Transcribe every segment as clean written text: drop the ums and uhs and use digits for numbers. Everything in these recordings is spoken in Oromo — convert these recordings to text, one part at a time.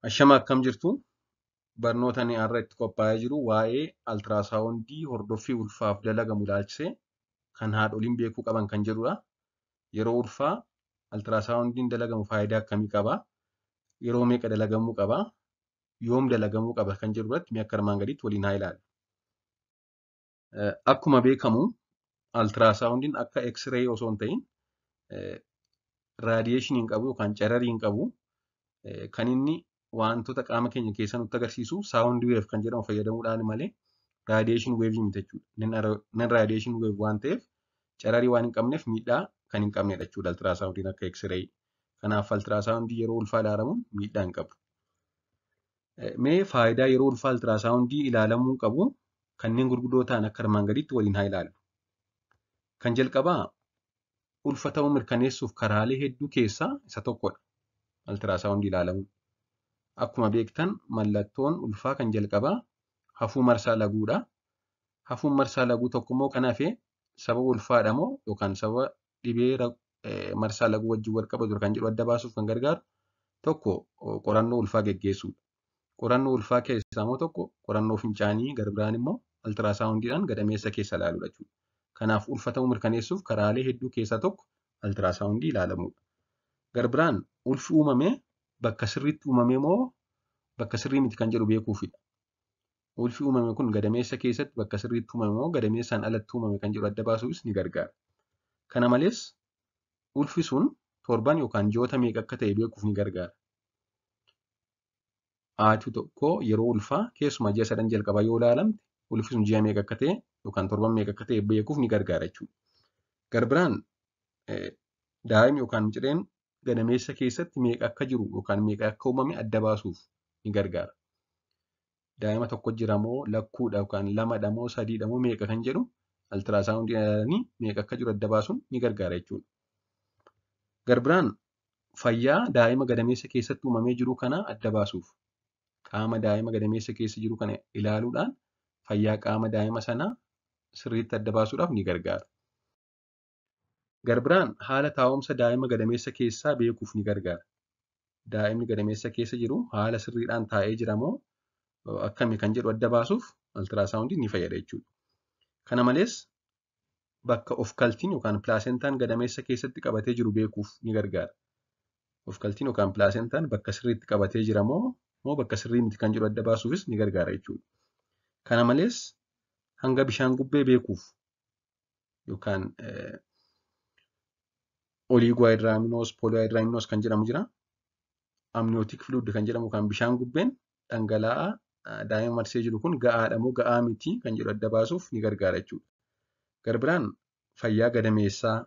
Ashama akkam jirtu? Barnoota ani har'a itti qophaa'ee jiru waa'ee altiraasaawundii hordoffii ulfaaf dalagamu ilaalchisee kan haadholiin beekuu qaban kan jedhudha. Yeroo ulfaa altiraasaawundiin dalagamu faayidaa akkamii qaba? Yeroo meeqa dalagamuu qaba? Yoom dalagamuu qaba kan jedhu irratti mee akka armaan gadiitti waliin haa ilaallu. Akkuma beekamu altiraasaawundiin akka X-ray osoo hin ta'in raadiyeeshinii hin qabu yookaan cararii hin qabu. Kan inni wantoota qaama keenya keessaa nutti agarsiisu sound wave kan jedhamu fayyadamuudhaan malee radiation wave miti jechuudha. Non radiation wave waan ta'eef cararii waan hin qabneef miidhaa kan hin qabnedha jechuudha altiraasaawundiin akka X-ray. Kanaaf altiraasaawundii yeroo ulfaa ilaalamuun miidhaa hin qabu. Mee faayidaa yeroo ulfaa altiraasaawundii ilaalamuu qabu kanneen gurguddoo ta'an akka armaan gadiitti waliin haa ilaallu. Kan jalqabaa ulfa ta'uu mirkaneessuuf karaalee hedduu keessaa isa tokkodha altiraasaawundii ilaalamuun. Akkuma beektan mallattoon ulfaa kan jalqabaa hafuu marsaa laguudha. Hafuun marsaa laguu tokko immoo kan hafe sababa ulfaadha moo yookaan sababa dhibee marsaa laguu wajjin wal qabatu kan jedhu adda baasuuf kan gargaaru tokko qorannoo ulfaa geggeessuudha. Qorannoo ulfaa keessaa immoo tokko qorannoo fincaanii gara biraan immoo altiraasaawundiidhaan gadameessa keessa ilaaluudha jechuudha. Kanaaf ulfa ta'uu mirkaneessuuf karaalee hedduu keessaa tokko altiraasaawundii ilaalamuudha. Gara biraan ulfi uumame bakka sirriitti uumame moo bakka sirrii miti kan jedhu beekuufidha. Ulfi uumame kun gadameessa keessatti bakka sirriitti uumame moo gadameessaan alatti uumame kan jedhu adda baasuufis ni gargaara. Kana malees ulfi sun torban yookaan ji'oota meeqa akka ta'e beekuuf ni gargaara. Haati tokko yeroo ulfaa keessumaa ji'a sadan jalqabaa yoo ilaalamte ulfi sun ji'a meeqa akka ta'e yookaan torban meeqa akka ta'e beekuuf ni gargaara jechuudha. Gara biraan daa'imni yookaan mucaan gadameessa keessatti meeqa akka jiru yookaan meeqa akka uumame adda baasuuf ni gargaara. Daa'ima tokko jira moo lakkuudha yookaan lamadha moo sadiidha moo meeqa kan jedhu altiraasaawundii ilaalanii meeqa akka jiru adda baasuun ni gargaara jechuudha. Gara biraan fayyaa daa'ima gadameessa keessatti uumamee jiru kana adda baasuuf qaama daa'ima gadameessa keessa jiru kana ilaaluudhaan fayyaa qaama daa'ima sanaa sirriitti adda baasuudhaaf ni gargaara. Gara biraan haala taa'umsa daa'ima gadameessa keessaa beekuuf ni gargaara. Daa'imni gadameessa keessa jiru haala sirriidhaan taa'ee jira moo akkami kan jedhu adda baasuuf altiraasaawundiin ni fayyada jechuudha. Kana malees bakka ofkaltiin yookaan pilaasentaan gadameessa keessatti qabatee jiru beekuuf ni gargaara. Ofkaltiin yookaan pilaasentaan bakka sirriitti qabatee jira moo bakka sirrii miti kan jedhu adda baasuufis ni gargaara jechuudha. Kana malees hanga bishaan gubbee beekuuf yookaan oliigohayidiraaminoos, poolihayidiraaminoos kan jedhamu jira. Amniyootik fluid kan jedhamu kan bishaan gubbeen dhangala'aa daa'ima marsee jiru kun ga'aadha moo ga'aa miti kan jedhu adda baasuuf ni gargaara jechuudha. Gara biraan fayyaa gadameessaa,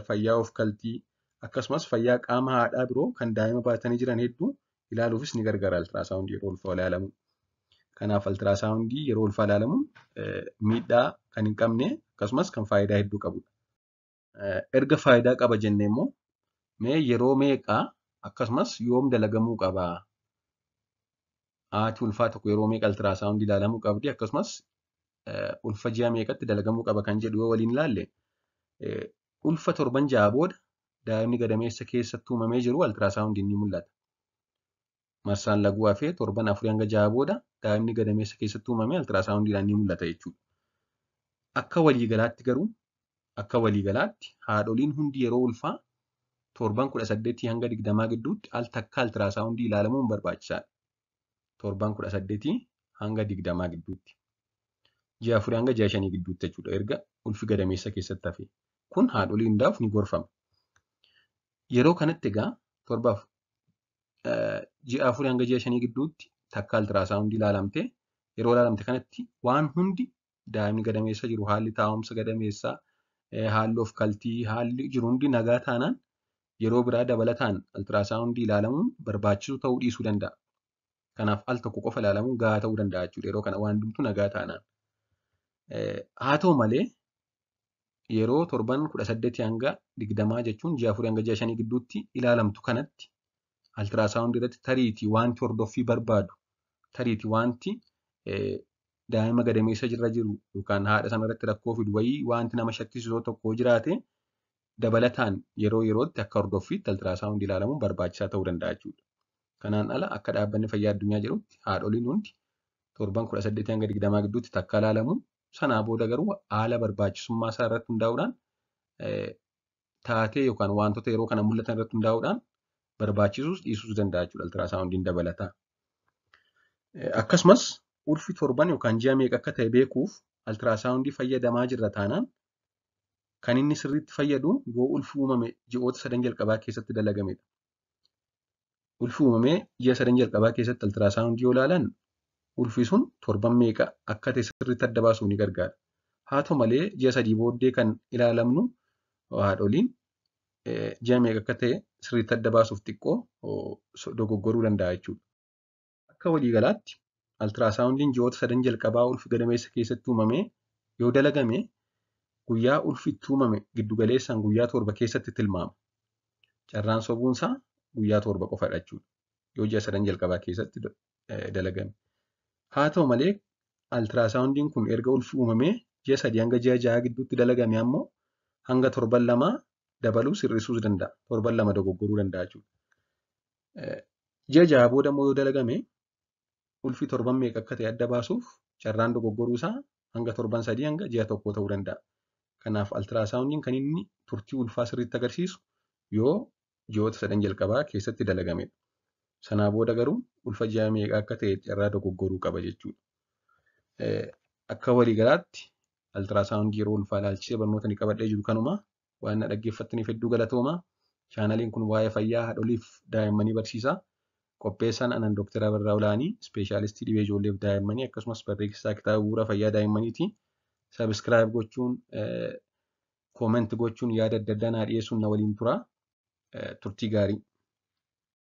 fayyaa ofkaltii akkasumas fayyaa qaama haadhaa biroo kan daa'ima baatanii jiran hedduu ilaaluufis ni gargaara altiraasaawundii yeroo ulfaa ilaalamu. Kanaaf altiraasaawundii yeroo ulfaa ilaalamuun miidhaa kan hin qabne akkasumas kan faayidaa hedduu qabudha. Erga faayidaa qaba jennee immoo mee yeroo meeqa akkasumas yoom dalagamuu qaba? Haati ulfaa tokko yeroo meeqa altiraasaawundii ilaalamuu qabdi akkasumas ulfa ji'a meeqatti dalagamuu qaba kan jedhu yoo waliin ilaalle ulfa torban ja'a booda daa'imni gadameessa keessatti uumamee jiru altiraasaawundiin ni mul'ata. Marsaan laguu hafee torban 4 hanga 6 booda daa'imni gadameessa keessatti uumame altiraasaawundiidhaan ni mul'ata jechuudha. Akka waliigalaatti garuu akka waliigalaatti haadholiin hundi yeroo ulfaa torban 18 hanga 20 gidduutti al takka altiraasaawundii ilaalamuun barbaachisaadha. Torban 18 hanga 20 gidduutti. Ji'a 4 hanga ji'a 5 gidduutti jechuudha erga ulfi gadameessa keessatti hafe. Kun haadholii hundaaf ni gorfama. Yeroo kanatti egaa torbaaf ji'a 4 hanga ji'a 5 gidduutti takka altiraasaawundii ilaalamte yeroo ilaalamte kanatti waan hundi daa'imni gadameessa jiru haalli taa'umsa gadameessaa haalli ofkaltii haalli jiru hundi nagaa taanaan yeroo biraa dabalataan altiraasaawundii ilaalamuun barbaachisu ta'uu dhiisuu danda'a. Kanaaf al tokko qofa ilaalamuun gahaa ta'uu danda'a jechuudha yeroo kana waan hundumtuu nagaa taanaan. Haa ta'u malee yeroo torban 18 hanga 20 jechuun ji'a 4 hanga ji'a 5 gidduutti ilaalamtu kanatti altiraasaawundii irratti tariitii wanti hordoffii barbaadu tariitii wanti daa'ima gadameessa irra jiru yookaan haadha sana irratti rakkoo fidu wayii wanti nama shakkisiisu tokko jiraate dabalataan yeroo yerootti akka hordoffiitti altiraasaawundii ilaalamuun barbaachisaa ta'uu danda'a jechuudha. Kanaan ala akka Dhaabbanni Fayyaa Addunyaa jedhutti haadholiin hundi torban 18 hanga 20 gidduutti takka ilaalamu. Sanaa booda garuu haala barbaachisummaa isaa irratti hundaa'uudhaan taatee yookaan wantoota yeroo kana mul'atan irratti hundaa'uudhaan barbaachisuus dhiisuus danda'a jechuudha altirasaawundiin dabalataa. Akkasumas ulfi torban yookaan ji'a meeqa akka ta'e beekuuf altirasaawundii fayyadamaa jirra taanaan kan inni sirriitti fayyadu yoo ulfi uumame ji'oota sadan jalqabaa keessatti dalagamedha. Ulfi uumamee ji'a sadan jalqabaa keessatti altirasaawundii yoo ilaalan ulfi sun torban meeqa akka ta'e sirriitti adda baasuuf ni gargaara. Haa ta'u malee ji'a 3 booddee kan ilaalamnu haadholiin ji'a meeqa akka ta'e sirriitti adda baasuuf xiqqoo dogoggoruu danda'a jechuudha. Akka waliigalaatti altirasaawundiin ji'oota sadan jalqabaa ulfi gadameessa keessatti uumamee yoo dalagame guyyaa ulfi itti uumame giddugaleessaan guyyaa 7 keessatti tilmaama. Carraan sobuunsaa guyyaa 7 qofadha jechuudha. Yoo ji'a sadan jalqabaa keessatti dalagame. Haa ta'u malee altirasaawundiin kun erga ulfi uumamee ji'a 3 hanga ji'a 6 gidduutti dalagame ammoo hanga torban 2 dabaluus hir'isuus danda'a. Torban 2 dogoggoruu danda'a jechuudha. Ji'a 6 booda immoo yoo dalagame ulfi torban meeqa akka ta'e adda baasuuf carraan dogoggoruu isaa hanga torban 3 hanga ji'a 1 ta'uu danda'a. Kanaaf altirasaawundiin kan inni turtii ulfaa sirriitti agarsiisu yoo ji'oota sadan jalqabaa keessatti dalagamedha. Sanaa booda garuu ulfa ji'a meeqa akka ta'e carraa dogoggoruu qaba jechuudha. Akka waliigalaatti altirasaawundii yeroo ulfaa ilaalchisee barnoota ni qabadhee jiru kanuma. Waan na dhaggeeffattaniif hedduu galatooma. Chaanaliin kun waa'ee fayyaa haadholiif daa'immanii barsiisa. Qopheessaan anan Dr. Abarraa Olaanii, ispeeshaalistii dhibee ijoolleef daa'immanii akkasumas barreessaa kitaaba bu'uura fayyaa daa'immaniiti. Sabiskiraayib gochuun, koomenti gochuun yaada adda addaa naa dhiyeessuun na waliin tura. Turtii gaarii.